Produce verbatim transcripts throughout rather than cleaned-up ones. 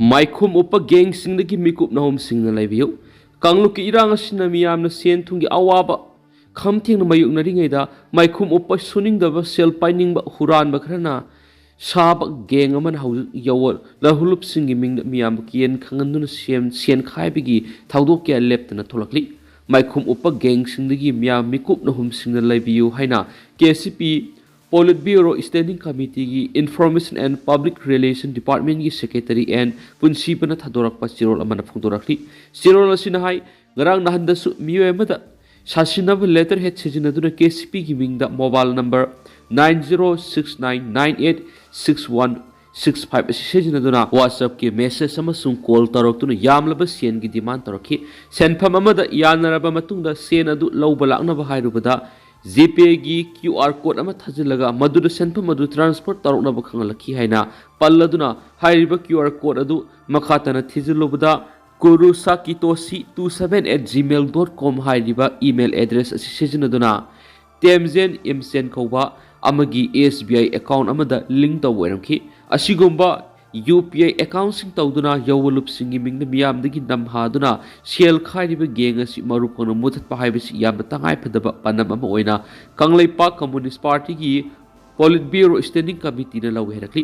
ꯃꯥꯏꯈꯨꯝ ꯎꯞꯄ ꯒꯦꯡꯁꯤꯡꯗꯒꯤ ꯃꯤꯀꯨꯞ ꯅꯍꯨꯝꯁꯤꯡꯅ ꯂꯩꯕꯤꯌꯨ꯫ ꯀꯥꯡꯂꯨꯞꯀꯤ ꯏꯔꯥꯡ ꯑꯁꯤꯅ ꯃꯤꯌꯥꯝꯅ ꯁꯦꯟ ꯊꯨꯝꯒꯤ ꯑꯋꯥꯕ ꯈꯝ ꯊꯦꯡꯅ ꯃꯥꯌꯣꯛꯅꯔꯤꯉꯩꯗ, ꯃꯥꯏꯈꯨꯝ ꯎꯞꯄ ꯁꯨꯅꯤꯡꯗꯕ ꯁꯦꯜ ꯄꯥꯏꯅꯤꯡꯕ ꯍꯨꯔꯥꯟꯕ ꯈꯔꯅ ꯁꯥꯕ ꯒꯦꯡ ꯑꯃꯅ ꯍꯧꯖꯤꯛ ꯌꯥꯋꯣꯜ ꯂꯍꯨꯂꯨꯞꯁꯤꯡꯒꯤ ꯃꯤꯡꯗ ꯃꯤꯌꯥꯝꯕꯨ ꯀꯤꯌꯦꯟ ꯈꯪꯍꯟꯗꯨꯅ ꯁꯦꯝ-, ꯁꯦꯟ ꯈꯥꯏꯕꯒꯤ ꯊꯧꯗꯣꯛ ꯀꯌꯥ ꯂꯦꯞꯇꯅ ꯊꯣꯛꯂꯛꯂꯤ꯫ ꯃꯥꯏꯈꯨꯝ ꯎꯞꯄ ꯒꯦꯡꯁꯤꯡꯗꯒꯤ ꯃꯤꯌꯥꯝ ꯃꯤꯀꯨꯞ ꯅꯍꯨꯝꯁꯤꯡꯅ ꯂꯩꯕꯤꯌꯨ ꯍꯥꯏꯅ K C P Politburo Standing Committeeꯒꯤ Information and Public Relation Departmentꯀꯤ Secretary N ꯄꯨꯟꯁꯤꯕꯅ ꯊꯥꯗꯣꯔꯛꯄ ꯆꯦꯔꯣꯜ ꯑꯃꯅ ꯐꯣꯡꯗꯣꯔꯛꯂꯤ꯫ ꯆꯦꯔꯣꯜ ꯑꯁꯤꯅ ꯍꯥꯏ, ꯉꯔꯥꯡ ꯅꯍꯥꯟꯗꯁꯨ ꯃꯤꯑꯣꯏ ꯑꯃꯗ ꯁꯥꯁꯤꯟꯅꯕ letterhead ꯁꯤꯖꯤꯟꯅꯗꯨꯅ ꯀꯦ ꯁꯤ ꯄꯤꯒꯤ ꯃꯤꯡꯗ mobile number nine zero six nine nine eight six one six five ꯑꯁꯤ ꯁꯤꯖꯤꯟꯅꯗꯨꯅ WhatsAppꯀꯤ message ꯑꯃꯁꯨꯡ call ꯇꯧꯔꯛꯇꯨꯅ ꯌꯥꯝꯂꯕ ꯁꯦꯟꯒꯤ demand ꯇꯧꯔꯛꯈꯤ꯫ ꯁꯦꯟꯐꯝ ꯑꯃꯗ ꯌꯥꯅꯔꯕ ꯃꯇꯨꯡꯗ ꯁꯦꯟ ꯑꯗꯨ ꯂꯧꯕ ꯂꯥꯛꯅꯕ ꯍꯥꯏꯔꯨꯕꯗ, GPayꯒꯤ QR code ꯑꯃ ꯊꯥꯖꯤꯜꯂꯒ ꯃꯗꯨꯗ ꯁꯦꯟꯐꯝ ꯑꯗꯨ transfer ꯇꯧꯔꯛꯅꯕ ꯈꯪꯍꯜꯂꯛꯈꯤ ꯍꯥꯏꯅ ꯄꯜꯂꯗꯨꯅ, ꯍꯥꯏꯔꯤꯕ QR code ꯑꯗꯨ ꯃꯈꯥ ꯇꯥꯅ ꯊꯤꯖꯤꯜꯂꯨꯕꯗ, kurusakitoshi two seven at gmail dot com ꯍꯥꯏꯔꯤꯕ email address ꯑꯁꯤ ꯁꯤꯖꯤꯟꯅꯗꯨꯅ ꯇꯦꯝꯖꯦꯟ ꯏꯝꯁꯦꯟ ꯀꯧꯕ ꯑꯃꯒꯤ S B I account ꯑꯃꯗ link ꯇꯧꯕ ꯑꯣꯏꯔꯝꯈꯤ꯫ ꯑꯁꯤꯒꯨꯝꯕ U P I accountꯁꯤꯡ ꯇꯧꯗꯨꯅ ꯌꯥꯋꯣꯜꯂꯨꯞꯁꯤꯡꯒꯤ ꯃꯤꯡꯗ ꯃꯤꯌꯥꯝꯗꯒꯤ ꯅꯝꯍꯥꯗꯨꯅ ꯁꯦꯜ ꯈꯥꯏꯔꯤꯕ ꯒꯦꯡ ꯑꯁꯤ ꯃꯔꯨ ꯐꯪꯅ ꯃꯨꯊꯠꯄ ꯍꯥꯏꯕꯁꯤ ꯌꯥꯝꯅ ꯇꯉꯥꯏꯐꯗꯕ ꯄꯥꯟꯗꯝ ꯑꯃ ꯑꯣꯏꯅ ꯀꯪꯂꯩꯄꯥꯛ Communist Partyꯒꯤ Politburo Standing Committeeꯅ ꯂꯧꯏ ꯍꯥꯏꯔꯛꯂꯤ꯫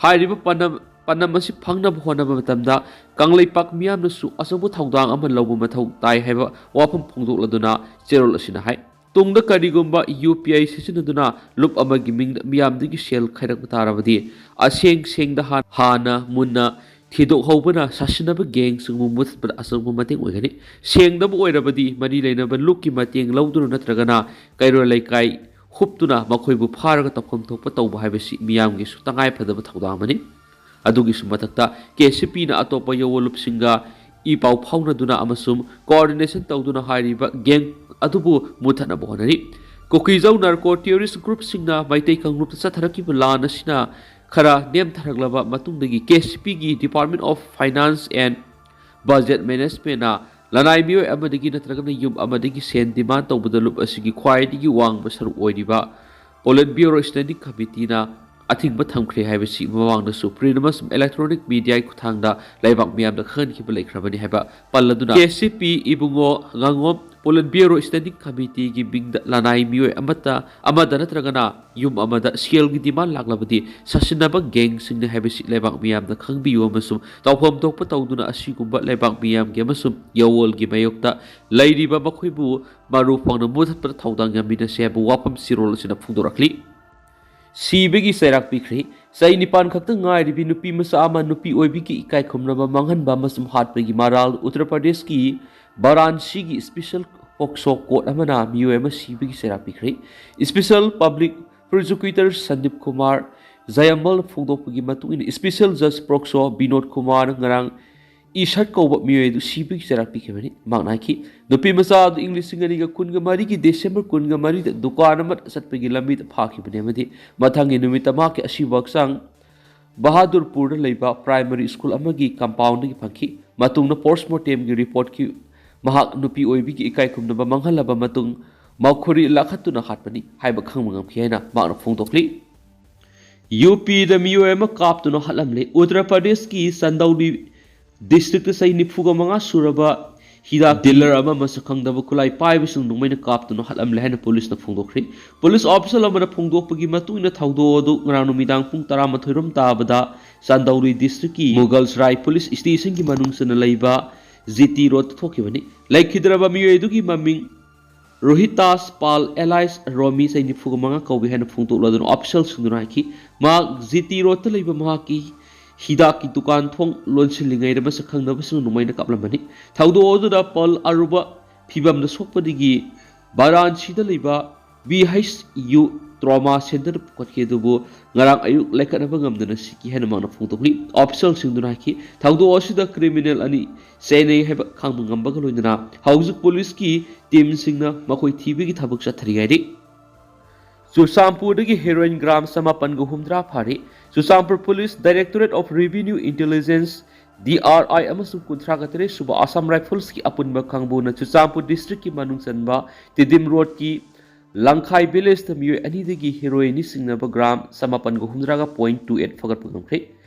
ꯍꯥꯏꯔꯤꯕ ꯄꯥꯟꯗꯝ, ꯄꯥꯟꯗꯝ ꯑꯁꯤ ꯐꯪꯅꯕ ꯍꯣꯠꯅꯕ ꯃꯇꯝꯗ ꯀꯪꯂꯩꯄꯥꯛ ꯃꯤꯌꯥꯝꯅꯁꯨ ꯑꯆꯧꯕ ꯊꯧꯗꯥꯡ ꯑꯃ ꯂꯧꯕ ꯃꯊꯧ ꯇꯥꯏ ꯍꯥꯏꯕ ꯋꯥꯐꯝ ꯐꯣꯡꯗꯣꯛꯂꯗꯨꯅ ꯆꯦꯔꯣꯜ ꯑꯁꯤꯅ ꯍꯥꯏ, ꯇꯨꯡꯗ ꯀꯔꯤꯒꯨꯝꯕ U P I ꯁꯤꯖꯤꯟꯅꯗꯨꯅ ꯂꯨꯞ ꯑꯃꯒꯤ ꯃꯤꯡꯗ ꯃꯤꯌꯥꯝꯗꯒꯤ ꯁꯦꯜ ꯈꯥꯏꯔꯛꯄ ꯇꯥꯔꯕꯗꯤ, ꯑꯁꯦꯡ ꯁꯦꯡꯗ ꯍꯥꯟ-, ꯍꯥꯟꯅ ꯃꯨꯟꯅ ꯊꯤꯗꯣꯛꯍꯧꯕꯅ ꯁꯥꯁꯤꯟꯅꯕ ꯒꯦꯡꯁꯤꯡꯕꯨ ꯃꯨꯊꯠꯄꯗ ꯑꯆꯧꯕ ꯃꯇꯦꯡ ꯑꯣꯏꯒꯅꯤ꯫ ꯁꯦꯡꯗꯕ ꯑꯣꯏꯔꯕꯗꯤ, ꯃꯔꯤ ꯂꯩꯅꯕ ꯂꯨꯞꯀꯤ ꯃꯇꯦꯡ ꯂꯧꯗꯨꯅ ꯅꯠꯇ꯭ꯔꯒꯅ ꯀꯩꯔꯣꯜ ꯂꯩꯀꯥꯏ ꯍꯨꯞꯇꯨꯅ ꯃꯈꯣꯏꯕꯨ ꯐꯥꯔꯒ ꯇꯧꯐꯝ ꯊꯣꯛꯄ ꯇꯧꯕ ꯍꯥꯏꯕꯁꯤ ꯃꯤꯌꯥꯝꯒꯤꯁꯨ ꯇꯉꯥꯏ ꯐꯗꯕ ꯊꯧꯗꯥꯡ ꯑꯃꯅꯤ꯫ ꯑꯗꯨꯒꯤꯁꯨ ꯃꯊꯛꯇ, ꯀꯦ ꯁꯤ ꯄꯤꯅ ꯑꯇꯣꯞꯄ ꯌꯥꯋꯣꯜꯂꯨꯞꯁꯤꯡꯒ ꯏ ꯄꯥꯎ ꯐꯥꯎꯅꯗꯨꯅ ꯑꯃꯁꯨꯡ coordination ꯇꯧꯗꯨꯅ ꯍꯥꯏꯔꯤꯕ ꯒꯦꯡ ꯑꯗꯨꯕꯨ ꯃꯨꯊꯠꯅꯕ ꯍꯣꯠꯅꯔꯤ꯫ ꯀꯨꯀꯤꯖꯧ narco terrorist groupꯁꯤꯡꯅ ꯃꯩꯇꯩ ꯀꯥꯡꯂꯨꯞꯇ ꯆꯠꯊꯔꯛꯈꯤꯕ ꯂꯥꯟ ꯑꯁꯤꯅ ꯈꯔ ꯅꯦꯝꯊꯔꯛꯂꯕ ꯃꯇꯨꯡꯗꯒꯤ, ꯀꯦ ꯁꯤ ꯄꯤꯒꯤ Department of Finance and Budget Managementꯅ ꯂꯅꯥꯏ ꯃꯤꯑꯣꯏ ꯑꯃꯗꯒꯤ ꯅꯠꯇ꯭ꯔꯒꯅ ꯌꯨꯝ ꯑꯃꯗꯒꯤ ꯁꯦꯟ demand ꯇꯧꯕꯗ ꯂꯨꯞ ꯑꯁꯤꯒꯤ ꯈ꯭ꯋꯥꯏꯗꯒꯤ ꯋꯥꯡꯕ ꯁꯔꯨꯛ ꯑꯣꯏꯔꯤꯕ Politburo Standing Committeeꯅ ꯑꯊꯤꯡꯕ ꯊꯝꯈ꯭ꯔꯦ ꯍꯥꯏꯕꯁꯤ ꯃꯃꯥꯡꯗꯁꯨ print ꯑꯃꯁꯨꯡ electronic mediaꯒꯤ ꯈꯨꯠꯊꯥꯡꯗ ꯂꯩꯕꯥꯛ ꯃꯤꯌꯥꯝꯗ ꯈꯪꯍꯟꯈꯤꯕ ꯂꯩꯈ꯭ꯔꯕꯅꯤ ꯍꯥꯏꯕ ꯄꯜꯂꯗꯨꯅ, ꯀꯦ ꯁꯤ ꯄꯤ ꯏꯕꯨꯡꯉꯣ ꯉꯥꯉꯣꯝ Politburo Standing Committeeꯒꯤ ꯃꯤꯡꯗ ꯂꯅꯥꯏ ꯃꯤꯑꯣꯏ ꯑꯃꯠꯇ ꯑꯃꯗ ꯅꯠꯇ꯭ꯔꯒꯅ ꯌꯨꯝ ꯑꯃꯗ ꯁꯦꯜꯒꯤ demand ꯂꯥꯛꯂꯕꯗꯤ ꯁꯥꯁꯤꯟꯅꯕ gangꯁꯤꯡꯅꯤ ꯍꯥꯏꯕꯁꯤ ꯂꯩꯕꯥꯛ ꯃꯤꯌꯥꯝꯗ ꯈꯪꯕꯤꯌꯨ ꯑꯃꯁꯨꯡ ꯇꯧꯐꯝ ꯊꯣꯛꯄ ꯇꯧꯗꯨꯅ ꯑꯁꯤꯒꯨꯝꯕ ꯂꯩꯕꯥꯛ ꯃꯤꯌꯥꯝꯒꯤ ꯑꯃꯁꯨꯡ ꯌꯥꯑꯣꯜꯒꯤ ꯃꯥꯌꯣꯛꯇ ꯂꯩꯔꯤꯕ ꯃꯈꯣꯏꯕꯨ ꯃꯔꯨ ꯐꯪꯅ ꯃꯨꯊꯠꯄꯗ ꯊꯧꯗꯥꯡ ꯌꯥꯃꯤꯟꯅꯁꯤ ꯍꯥꯏꯕ ꯋꯥꯐꯝ ꯆꯦꯔꯣꯜ ꯑꯁꯤꯅ ꯐꯣꯡꯗꯣꯔꯛꯂꯤ꯫ ꯁꯤꯕꯒꯤ ꯆꯩꯔꯥꯛ ꯄꯤꯈ꯭ꯔꯦ꯫ ꯆꯍꯤ ꯅꯤꯄꯥꯟ ꯈꯛꯇ ꯉꯥꯏꯔꯤꯕꯤ ꯅꯨꯄꯤ ꯃꯆꯥ ꯑꯃ ꯅꯨꯄꯤ ꯑꯣꯏꯕꯤꯒꯤ ꯏꯀꯥꯏ ꯈꯨꯝꯅꯕ ꯃꯥꯡꯍꯟꯕ ꯑꯃꯁꯨꯡ ꯍꯥꯠꯄꯒꯤ ꯃꯔꯥꯜ ꯎꯠꯇꯔ ꯄ꯭ꯔꯗꯦꯁꯀꯤ ꯕꯥꯔꯥꯟꯁꯤꯒꯤ special POCSO court ꯑꯃꯅ ꯃꯤꯑꯣꯏ ꯑꯃ ꯁꯤꯕꯒꯤ ꯆꯩꯔꯥꯛ ꯄꯤꯈ꯭ꯔꯦ꯫ Special Public Prosecutor Sandeep Kumar ꯖꯌꯃꯜꯅ ꯐꯣꯡꯗꯣꯛꯄꯒꯤ ꯃꯇꯨꯡ ꯏꯟꯅ, special judge POCSO ꯕꯤꯅꯣꯗ ꯀꯨꯃꯥꯔꯅ ꯉꯔꯥꯡ ꯏꯁꯠ ꯀꯧꯕ ꯃꯤꯑꯣꯏ ꯑꯗꯨ ꯁꯤꯕꯒꯤ ꯆꯩꯔꯥꯛ ꯄꯤꯈꯤꯕꯅꯤ꯫ ꯃꯍꯥꯛꯅ ꯍꯥꯏꯈꯤ, ꯅꯨꯄꯤ ꯃꯆꯥ ꯑꯗꯨ ꯏꯪ ꯂꯤꯁꯤꯡ ꯑꯅꯤꯒ ꯀꯨꯟꯒ ꯃꯔꯤꯒꯤ ꯗꯤꯁꯦꯝꯕꯔ ꯀꯨꯟꯒ ꯃꯔꯤꯗ ꯗꯨꯀꯥꯟ ꯑꯃꯗ ꯆꯠꯄꯒꯤ ꯂꯝꯕꯤꯗ ꯐꯥꯈꯤꯕꯅꯤ ꯑꯃꯗꯤ ꯃꯊꯪꯒꯤ ꯅꯨꯃꯤꯠꯇ ꯃꯍꯥꯛꯀꯤ ꯑꯁꯤꯕ ꯍꯛꯆꯥꯡ ꯕꯍꯥꯗꯨꯔꯄꯨꯔꯗ ꯂꯩꯕ primary school ꯑꯃꯒꯤ compoundꯗꯒꯤ ꯐꯪꯈꯤ꯫ ꯃꯇꯨꯡꯗ postmortemꯒꯤ reportꯀꯤ ꯃꯍꯥꯛ ꯅꯨꯄꯤ ꯑꯣꯏꯕꯤꯒꯤ ꯏꯀꯥꯏ ꯈꯨꯝꯅꯕ ꯃꯥꯡꯍꯜꯂꯕ ꯃꯇꯨꯡ ꯃꯈꯨꯔꯤ ꯂꯥꯈꯠꯇꯨꯅ ꯍꯥꯠꯄꯅꯤ ꯍꯥꯏꯕ ꯈꯪꯕ ꯉꯝꯈꯤ ꯍꯥꯏꯅ ꯃꯍꯥꯛꯅ ꯐꯣꯡꯗꯣꯛꯂꯤ꯫ ꯌꯨ ꯄꯤꯗ ꯃꯤꯑꯣꯏ ꯑꯃ ꯀꯥꯞꯇꯨꯅ ꯍꯥꯠꯂꯝꯂꯦ꯫ ꯎꯠꯇꯔ ꯄ꯭ꯔꯗꯦꯁꯀꯤ ꯆꯟꯗꯧꯂꯤ ꯗꯤꯁꯇ꯭ꯔꯤꯛꯇ ꯆꯍꯤ ꯅꯤꯐꯨꯒ ꯃꯉꯥ ꯁꯨꯔꯕ ꯍꯤꯗꯥꯛ dealer ꯑꯃ ꯃꯁꯛ ꯈꯪꯗꯕ ꯈꯨꯠꯂꯥꯏ ꯄꯥꯏꯕꯁꯤꯡ ꯅꯣꯡꯃꯩꯅ ꯀꯥꯞꯇꯨꯅ ꯍꯥꯠꯂꯝꯂꯦ ꯍꯥꯏꯅ ꯄꯨꯂꯤꯁꯅ ꯐꯣꯡꯗꯣꯛꯈ꯭ꯔꯦ꯫ ꯄꯨꯂꯤꯁ official ꯑꯃꯅ ꯐꯣꯡꯗꯣꯛꯄꯒꯤ ꯃꯇꯨꯡ ꯏꯟꯅ ꯊꯧꯗꯣꯛ ꯑꯗꯨ ꯉꯔꯥꯡ ꯅꯨꯃꯤꯗꯥꯡ ꯄꯨꯡ ꯇꯔꯥꯃꯥꯊꯣꯏ ꯔꯣꯝ ꯇꯥꯕꯗ ꯆꯟꯗꯧꯂꯤ ꯗꯤꯁꯇ꯭ꯔꯤꯛꯀꯤ ꯃꯨꯒꯜꯁꯔꯥꯏ ꯄꯨꯂꯤꯁ ꯁ꯭ꯇꯦꯁꯟꯒꯤ ꯃꯅꯨꯡ ꯆꯟꯅ ꯂꯩꯕ ꯖꯤ ꯇꯤ ꯔꯣꯗꯇ ꯊꯣꯛꯈꯤꯕꯅꯤ꯫ ꯂꯩꯈꯤꯗ꯭ꯔꯕ ꯃꯤꯑꯣꯏ ꯑꯗꯨꯒꯤ ꯃꯃꯤꯡ ꯔꯣꯍꯤꯇꯥꯁ ꯄꯥꯜ alias ꯔꯣꯃꯤ ꯆꯍꯤ ꯅꯤꯐꯨꯒ ꯃꯉꯥ ꯀꯧꯏ ꯍꯥꯏꯅ ꯐꯣꯡꯗꯣꯛꯂꯗꯨꯅ officialꯁꯤꯡꯗꯨꯅ ꯍꯥꯏꯈꯤ꯫ ꯃꯍꯥꯛ ꯖꯤ ꯇꯤ ꯔꯣꯗꯇ ꯂꯩꯕ ꯃꯍꯥꯛꯀꯤ ꯍꯤꯗꯥꯛꯀꯤ ꯗꯨꯀꯥꯟ ꯊꯣꯡ ꯂꯣꯟꯁꯤꯜꯂꯤꯉꯩꯗ ꯃꯁꯛ ꯈꯪꯗꯕꯁꯤꯡꯅ ꯅꯣꯡꯃꯩꯅ ꯀꯥꯞꯂꯝꯕꯅꯤ꯫ ꯊꯧꯗꯣꯛ ꯑꯗꯨꯗ ꯄꯥꯜ ꯑꯔꯨꯕ ꯐꯤꯕꯝꯗ ꯁꯣꯛꯄꯗꯒꯤ ꯕꯥꯔꯥꯟꯁꯤꯗ ꯂꯩꯕ ꯕꯤ ꯍꯩꯆ ꯌꯨ trauma centreꯗ ꯄꯨꯈꯠꯈꯤ, ꯑꯗꯨꯕꯨ ꯉꯔꯥꯡ ꯑꯌꯨꯛ ꯂꯥꯏꯀꯠꯅꯕ ꯉꯝꯗꯅ ꯁꯤꯈꯤ ꯍꯥꯏꯅ ꯃꯍꯥꯛꯅ ꯐꯣꯡꯗꯣꯛꯂꯤ꯫ Officialꯁꯤꯡꯗꯨꯅ ꯍꯥꯏꯈꯤ, ꯊꯧꯗꯣꯛ ꯑꯁꯤꯗ criminal ꯑꯅꯤ ꯆꯦꯟꯅꯩ ꯍꯥꯏꯕ ꯈꯪꯕ ꯉꯝꯕꯒ ꯂꯣꯏꯅꯅ ꯍꯧꯖꯤꯛ ꯄꯨꯂꯤꯁꯀꯤ teamꯁꯤꯡꯅ ꯃꯈꯣꯏ ꯊꯤꯕꯒꯤ ꯊꯕꯛ ꯆꯠꯊꯔꯤ ꯍꯥꯏꯔꯤ꯫ ꯆꯨꯔꯆꯥꯟꯄꯨꯔꯗꯒꯤ heroin gram ꯆꯃꯥꯄꯟꯒ ꯍꯨꯝꯗ꯭ꯔꯥ ꯐꯥꯔꯦ꯫ Churachandpur police, Directorate of Revenue Intelligence, D R I, ꯑꯃꯁꯨꯡ ꯀꯨꯟꯊ꯭ꯔꯥꯒ ꯇꯔꯦꯠ ꯁꯨꯕ Assam Riflesꯀꯤ ꯑꯄꯨꯟꯕ ꯀꯥꯡꯕꯨꯅ ꯆꯨꯔꯆꯥꯟꯄꯨꯔ districtꯀꯤ ꯃꯅꯨꯡ ꯆꯟꯕ ꯇꯤꯗꯤꯝ ꯔꯣꯗꯀꯤ ꯂꯪꯈꯥꯏ ꯚꯤꯂꯦꯖꯇ ꯃꯤꯑꯣꯏ ꯑꯅꯤꯗꯒꯤ ꯍꯦꯔꯣꯏꯟꯅꯤ ꯆꯤꯡꯅꯕ ꯒ꯭ꯔꯥꯝ ꯆꯃꯥꯄꯟꯒ ꯍꯨꯝꯗ꯭ꯔꯥꯒ ꯄꯣꯏꯟ ꯇꯨ ꯑꯦꯠ ꯐꯒꯠꯄ ꯉꯝꯈ꯭ꯔꯦ꯫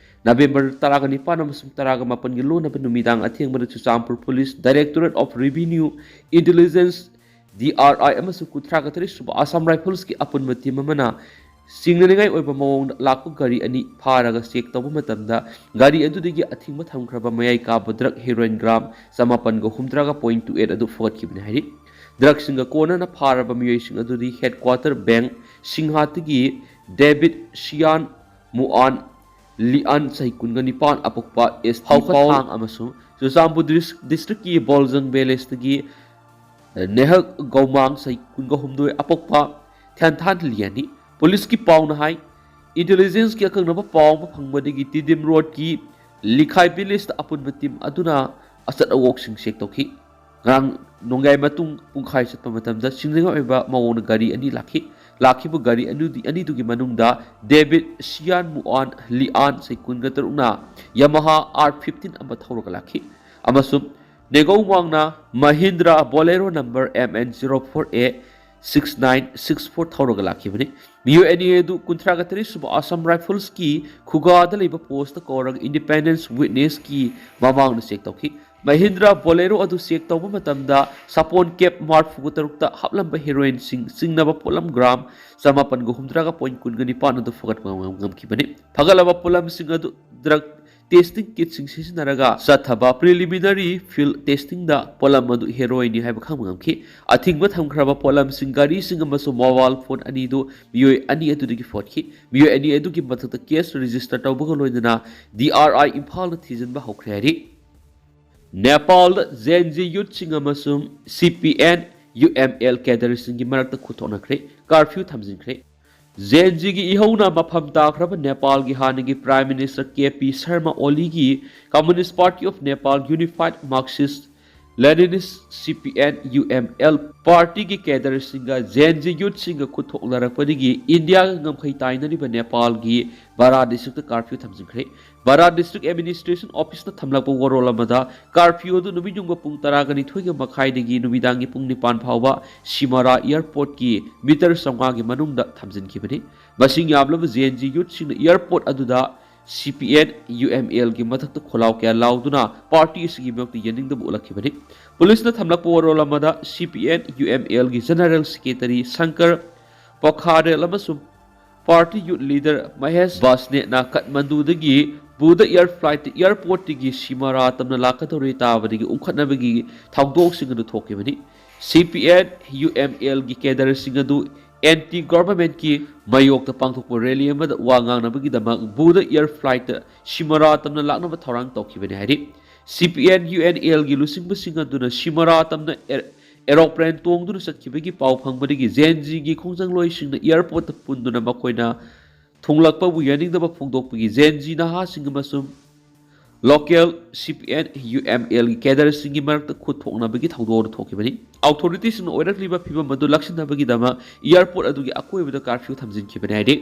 ꯅꯕꯦꯝꯕꯔ ꯇꯔꯥꯒ ꯅꯤꯄꯥꯟ ꯑꯃꯁꯨꯡ ꯇꯔꯥꯒ ꯃꯥꯄꯟꯒꯤ ꯂꯣꯟꯅꯕ ꯅꯨꯃꯤꯗꯥꯡ ꯑꯊꯦꯡꯕꯗ Churachandpur police, Directorate of Revenue Intelligence, D R I, ꯑꯃꯁꯨꯡ ꯀꯨꯟꯊ꯭ꯔꯥꯒ ꯇꯔꯦꯠ ꯁꯨꯕ ꯑꯁꯥꯝ ꯔꯥꯏꯐꯜꯁꯀꯤ ꯑꯄꯨꯟꯕ ꯇꯤꯝ ꯑꯃꯅ ꯆꯤꯡꯅꯅꯤꯡꯉꯥꯏ ꯑꯣꯏꯕ ꯃꯑꯣꯡꯗ ꯂꯥꯛꯄ ꯒꯥꯔꯤ ꯑꯅꯤ ꯐꯥꯔꯒ ꯆꯦꯛ ꯇꯧꯕ ꯃꯇꯝꯗ, ꯒꯥꯔꯤ ꯑꯗꯨꯗꯒꯤ ꯑꯊꯤꯡꯕ ꯊꯝꯈ꯭ꯔꯕ ꯃꯌꯥꯏ ꯀꯥꯕ ꯗ꯭ꯔꯒ ꯍꯦꯔꯣꯏꯟ ꯒ꯭ꯔꯥꯝ ꯆꯃꯥꯄꯟꯒ ꯍꯨꯝꯗ꯭ꯔꯥꯒ ꯄꯣꯏꯟ ꯇꯨ ꯑꯦꯠ ꯑꯗꯨ ꯐꯒꯠꯈꯤꯕꯅꯤ ꯍꯥꯏꯔꯤ꯫ ꯗ꯭ꯔꯒꯁꯤꯡꯒ ꯀꯣꯟꯅꯅ ꯐꯥꯔꯕ ꯃꯤꯑꯣꯏꯁꯤꯡ ꯑꯗꯨꯗꯤ ꯍꯦꯗꯀ꯭ꯋꯥꯇꯔ ꯕꯦꯡ ꯁꯤꯡꯍꯥꯠꯇꯒꯤ ꯗꯦꯕꯤꯠ ꯁꯤꯌꯥꯟ ꯃꯨꯑꯥꯟ ꯂꯤꯑꯥꯟ, ꯆꯍꯤ ꯀꯨꯟꯒ ꯅꯤꯄꯥꯟ, ꯑꯄꯣꯛꯄ ꯑꯦꯁ ꯄꯤ ꯍꯥꯎꯈꯠ ꯄꯥꯎ ꯊꯥꯡ ꯑꯃꯁꯨꯡ ꯆꯨꯔꯆꯥꯟꯄꯨꯔ ꯗꯤꯁ-, ꯗꯤꯁꯇ꯭ꯔꯤꯛꯀꯤ ꯕꯣꯜꯖꯪ ꯚꯤꯂꯦꯖꯇꯒꯤ ꯅꯦꯍꯛ ꯒꯧꯃꯥꯡ, ꯆꯍꯤ ꯀꯨꯟꯒ ꯍꯨꯝꯗꯣꯏ, ꯑꯄꯣꯛꯄ ꯊ꯭ꯌꯥꯟꯊꯥꯟ ꯂꯤꯌꯥꯟꯅꯤ꯫ ꯄꯨꯂꯤꯁꯀꯤ ꯄꯥꯎꯅ ꯍꯥꯏ, ꯏꯟꯇꯦꯂꯤꯖꯦꯟꯁꯀꯤ ꯑꯀꯛꯅꯕ ꯄꯥꯎ ꯑꯃ ꯐꯪꯕꯗꯒꯤ ꯇꯤꯗꯤꯝ ꯔꯣꯗꯀꯤ ꯂꯤꯈꯥꯏ ꯚꯤꯂꯦꯖꯇ ꯑꯄꯨꯟꯕ ꯇꯤꯝ ꯑꯗꯨꯅ ꯑꯆꯠ ꯑꯋꯣꯛꯁꯤꯡ ꯆꯦꯛ ꯇꯧꯈꯤ꯫ ꯉꯔꯥꯡ ꯅꯣꯡꯌꯥꯏ ꯃꯇꯨꯡ ꯄꯨꯡꯈꯥꯏ ꯆꯠꯄ ꯃꯇꯝꯗ ꯆꯤꯡꯅꯅꯤꯡꯉꯥꯏ ꯑꯣꯏꯕ ꯃꯑꯣꯡꯗ ꯒꯥꯔꯤ ꯑꯅꯤ ꯂꯥꯛꯈꯤ꯫ ꯂꯥꯛꯈꯤꯕ ꯒꯥꯔꯤ ꯑꯅꯤꯗꯨ-, ꯑꯅꯤꯗꯨꯒꯤ ꯃꯅꯨꯡꯗ ꯗꯦꯕꯤꯠ ꯁꯤꯌꯥꯟ ꯃꯨꯑꯥꯟ ꯂꯤꯑꯥꯟ, ꯆꯍꯤ ꯀꯨꯟꯒ ꯇꯔꯨꯛꯅ, ꯌꯥꯃꯥꯍꯥ ꯑꯥꯔ ꯐꯤꯐꯇꯤꯟ ꯑꯃ ꯊꯧꯔꯒ ꯂꯥꯛꯈꯤ, ꯑꯃꯁꯨꯡ ꯅꯦꯒꯧꯃꯥꯡꯅ Mahindra Bolero number M N zero four A six nine six four ꯊꯧꯔꯒ ꯂꯥꯛꯈꯤꯕꯅꯤ꯫ ꯃꯤꯑꯣꯏ ꯑꯅꯤ ꯑꯗꯨ ꯀꯨꯟꯊ꯭ꯔꯥꯒ ꯇꯔꯦꯠ ꯁꯨꯕ ꯑꯁꯥꯝ ꯔꯥꯏꯐꯜꯁꯀꯤ ꯈꯨꯒꯥꯗ ꯂꯩꯕ ꯄꯣꯁꯇ ꯀꯧꯔꯒ ꯏꯟꯗꯤꯄꯦꯟꯗꯦꯟꯁ ꯋꯤꯠꯅꯦꯁꯀꯤ ꯃꯃꯥꯡꯗ ꯆꯦꯛ ꯇꯧꯈꯤ꯫ ꯃꯍꯤꯟꯗ꯭ꯔꯥ ꯕꯣꯂꯦꯔꯣ ꯑꯗꯨ ꯆꯦꯛ ꯇꯧꯕ ꯃꯇꯝꯗ ꯁꯥꯄꯣꯟ ꯀꯦꯞ ꯃꯔꯐꯨꯒ ꯇꯔꯨꯛꯇ ꯍꯥꯞꯂꯝꯕ ꯍꯦꯔꯣꯏꯟꯁꯤꯡ ꯆꯤꯡꯅꯕ ꯄꯣꯠꯂꯝ ꯒ꯭ꯔꯥꯝ ꯆꯃꯥꯄꯟꯒ ꯍꯨꯝꯗ꯭ꯔꯥꯒ ꯄꯣꯏꯟ ꯀꯨꯟꯒ ꯅꯤꯄꯥꯟ ꯑꯗꯨ ꯐꯒꯠꯄ ꯉꯝ-, ꯉꯝꯈꯤꯕꯅꯤ꯫ ꯐꯒꯠꯂꯕ ꯄꯣꯠꯂꯝꯁꯤꯡ ꯑꯗꯨ ꯗ꯭ꯔꯒ ꯇꯦꯁꯇꯤꯡ ꯀꯤꯠꯁꯤꯡ ꯁꯤꯖꯤꯟꯅꯔꯒ ꯆꯠꯊꯕ ꯄ꯭ꯔꯤꯂꯤꯃꯤꯅꯔꯤ ꯐꯤꯜꯗ ꯇꯦꯁꯇꯤꯡꯗ ꯄꯣꯠꯂꯝ ꯑꯗꯨ ꯍꯦꯔꯣꯏꯟꯅꯤ ꯍꯥꯏꯕ ꯈꯪꯕ ꯉꯝꯈꯤ꯫ ꯑꯊꯤꯡꯕ ꯊꯝꯈ꯭ꯔꯕ ꯄꯣꯠꯂꯝꯁꯤꯡ, ꯒꯥꯔꯤꯁꯤꯡ ꯑꯃꯁꯨꯡ ꯃꯣꯕꯥꯏꯜ ꯐꯣꯟ ꯑꯅꯤꯗꯨ ꯃꯤꯑꯣꯏ ꯑꯅꯤ ꯑꯗꯨꯗꯒꯤ ꯐꯣꯠꯈꯤ꯫ ꯃꯤꯑꯣꯏ ꯑꯅꯤ ꯑꯗꯨꯒꯤ ꯃꯊꯛꯇ ꯀꯦꯁ ꯔꯦꯖꯤꯁꯇꯔ ꯇꯧꯕꯒ ꯂꯣꯏꯅꯅ ꯗꯤ ꯑꯥꯔ ꯑꯥꯏ ꯏꯝꯐꯥꯜꯅ ꯊꯤꯖꯤꯟꯕ ꯍꯧꯈ꯭ꯔꯦ ꯍꯥꯏꯔꯤ꯫ ꯅꯦꯄꯥꯜꯗ ꯖꯦꯟ ꯖꯤ ꯌꯨꯠꯁꯤꯡ ꯑꯃꯁꯨꯡ C P N U M L ꯀꯦꯗꯔꯁꯤꯡꯒꯤ ꯃꯔꯛꯇ ꯈꯨꯠꯊꯣꯛꯅꯈ꯭ꯔꯦ, ꯀꯥꯔꯐ꯭ꯌꯨ ꯊꯝꯖꯤꯟꯈ꯭ꯔꯦ꯫ ꯖꯦꯟ ꯖꯤꯒꯤ ꯏꯍꯧꯅ ꯃꯐꯝ ꯇꯥꯈ꯭ꯔꯕ ꯅꯦꯄꯥꯜꯒꯤ ꯍꯥꯟꯅꯒꯤ prime minister K P Sharma ꯑꯣꯂꯤꯒꯤ Communist Party of Nepal Unified Marxist Leninist, C P N U M L, ꯄꯥꯔꯇꯤꯒꯤ ꯀꯦꯗꯔꯁꯤꯡꯒ ꯖꯦꯟ ꯖꯤ ꯌꯨꯠꯁꯤꯡꯒ ꯈꯨꯠꯊꯣꯛꯅꯔꯛꯄꯗꯒꯤ ꯏꯟꯗꯤꯌꯥꯒ ꯉꯝꯈꯩ ꯇꯥꯏꯅꯔꯤꯕ ꯅꯦꯄꯥꯜꯒꯤ ꯕꯥꯔꯥ ꯗꯤꯁꯇ꯭ꯔꯤꯛꯇ ꯀꯥꯔꯐ꯭ꯌꯨ ꯊꯝꯖꯤꯟꯈ꯭ꯔꯦ꯫ ꯕꯔꯥ District Administration Office ꯅ ꯊꯝꯂꯛꯄ ꯋꯥꯔꯣꯜ ꯑꯃꯗ, ꯀꯥꯔꯐ꯭ꯌꯨ ꯑꯗꯨ ꯅꯨꯃꯤꯠ ꯌꯨꯡꯕ ꯄꯨꯡ ꯇꯔꯥꯒ ꯅꯤꯊꯣꯏꯒꯤ ꯃꯈꯥꯏꯗꯒꯤ ꯅꯨꯃꯤꯗꯥꯡꯒꯤ ꯄꯨꯡ ꯅꯤꯄꯥꯟ ꯐꯥꯎꯕ ꯁꯤꯃꯥꯔꯥ ꯑꯦꯌꯔꯄꯣꯔꯠꯀꯤ ꯃꯤꯇꯔ ꯆꯥꯝꯃꯉꯥꯒꯤ ꯃꯅꯨꯡꯗ ꯊꯝꯖꯤꯟꯈꯤꯕꯅꯤ꯫ ꯃꯁꯤꯡ ꯌꯥꯝꯂꯕ Gen Z ꯌꯨꯠꯁꯤꯡꯅ ꯑꯦꯌꯔꯄꯣꯔꯠ ꯑꯗꯨꯗ C P N U M L ꯒꯤ ꯃꯊꯛꯇ ꯈꯣꯜꯂꯥꯎ ꯀꯌꯥ ꯂꯥꯎꯗꯨꯅ ꯄꯥꯔꯇꯤ ꯑꯁꯤꯒꯤ ꯃꯥꯌꯣꯛꯇ ꯌꯦꯡꯅꯤꯡꯗꯕ ꯎꯠꯂꯛꯈꯤꯕꯅꯤ꯫ ꯄꯨꯂꯤꯁꯅ ꯊꯝꯂꯛꯄ ꯋꯥꯔꯣꯜ ꯑꯃꯗ, C P N U M L ꯒꯤ General Secretary ꯁꯪꯀꯔ ꯄꯣꯈꯥꯔꯦꯜ ꯑꯃꯁꯨꯡ ꯄꯥꯔꯇꯤ ꯌꯨꯠ ꯂꯤꯗꯔ ꯃꯍꯦꯁ ꯕꯥꯁꯅꯦꯠꯅ ꯀꯠꯃꯟꯗꯨꯗꯒꯤ ꯕꯨꯙ ꯑꯦꯌꯔ ꯐ꯭ꯂꯥꯏꯠ ꯑꯦꯌꯔꯄꯣꯔꯠꯇꯒꯤ ꯁꯤꯃꯥꯔꯥ ꯇꯝꯅ ꯂꯥꯛꯀꯗꯧꯔꯤ ꯇꯥꯕꯗꯒꯤ ꯎꯪꯈꯠꯅꯕꯒꯤ ꯊꯧꯗꯣꯛꯁꯤꯡ ꯑꯗꯨ ꯊꯣꯛꯈꯤꯕꯅꯤ꯫ C P N U M L ꯒꯤ ꯀꯦꯗꯔꯁꯤꯡ ꯑꯗꯨ ꯑꯦꯟꯇꯤ ꯒꯚꯔꯟꯃꯦꯟꯠꯀꯤ ꯃꯥꯌꯣꯛꯇ ꯄꯥꯡꯊꯣꯛꯄ ꯔꯦꯂꯤ ꯑꯃꯗ ꯋꯥ ꯉꯥꯡꯅꯕꯒꯤꯗꯃꯛ ꯕꯨꯙ ꯑꯦꯌꯔ ꯐ꯭ꯂꯥꯏꯠꯇ ꯁꯤꯃꯥꯔꯥ ꯇꯝꯅ ꯂꯥꯛꯅꯕ ꯊꯧꯔꯥꯡ ꯇꯧꯈꯤꯕꯅꯤ ꯍꯥꯏꯔꯤ꯫ C P N U M L ꯒꯤ ꯂꯨꯆꯤꯡꯕꯁꯤꯡ ꯑꯗꯨꯅ ꯁꯤꯃꯥꯔꯥ ꯇꯝꯅ ꯑꯦꯔ-, ꯑꯦꯔꯣꯄ꯭ꯂꯦꯟ ꯇꯣꯡꯗꯨꯅ ꯆꯠꯈꯤꯕꯒꯤ ꯄꯥꯎ ꯐꯪꯕꯗꯒꯤ Gen Z ꯒꯤ ꯈꯣꯡꯖꯪꯂꯣꯏꯁꯤꯡꯅ ꯑꯦꯌꯔꯄꯣꯔꯠꯇ ꯄꯨꯟꯗꯨꯅ ꯃꯈꯣꯏꯅ ꯊꯨꯡꯂꯛꯄꯕꯨ ꯌꯥꯅꯤꯡꯗꯕ ꯐꯣꯡꯗꯣꯛꯄꯒꯤ Gen Z ꯅꯍꯥꯁꯤꯡ ꯑꯃꯁꯨꯡ local C P N U M L ꯒꯤ ꯀꯦꯗꯔꯁꯤꯡꯒꯤ ꯃꯔꯛꯇ ꯈꯨꯠ ꯊꯣꯛꯅꯕꯒꯤ ꯊꯧꯗꯣꯛ ꯑꯗꯨ ꯊꯣꯛꯈꯤꯕꯅꯤ꯫ ꯑꯣꯊꯣꯔꯤꯇꯤꯁꯤꯡꯅ ꯑꯣꯏꯔꯛꯂꯤꯕ ꯐꯤꯚꯝ ꯑꯗꯨ ꯂꯥꯛꯁꯤꯟꯅꯕꯒꯤꯗꯃꯛ ꯑꯦꯌꯔꯄꯣꯔꯠ ꯑꯗꯨꯒꯤ ꯑꯀꯣꯏꯕꯗ ꯀꯥꯔꯐ꯭ꯌꯨ ꯊꯝꯖꯤꯟꯈꯤꯕꯅꯤ ꯍꯥꯏꯔꯤ꯫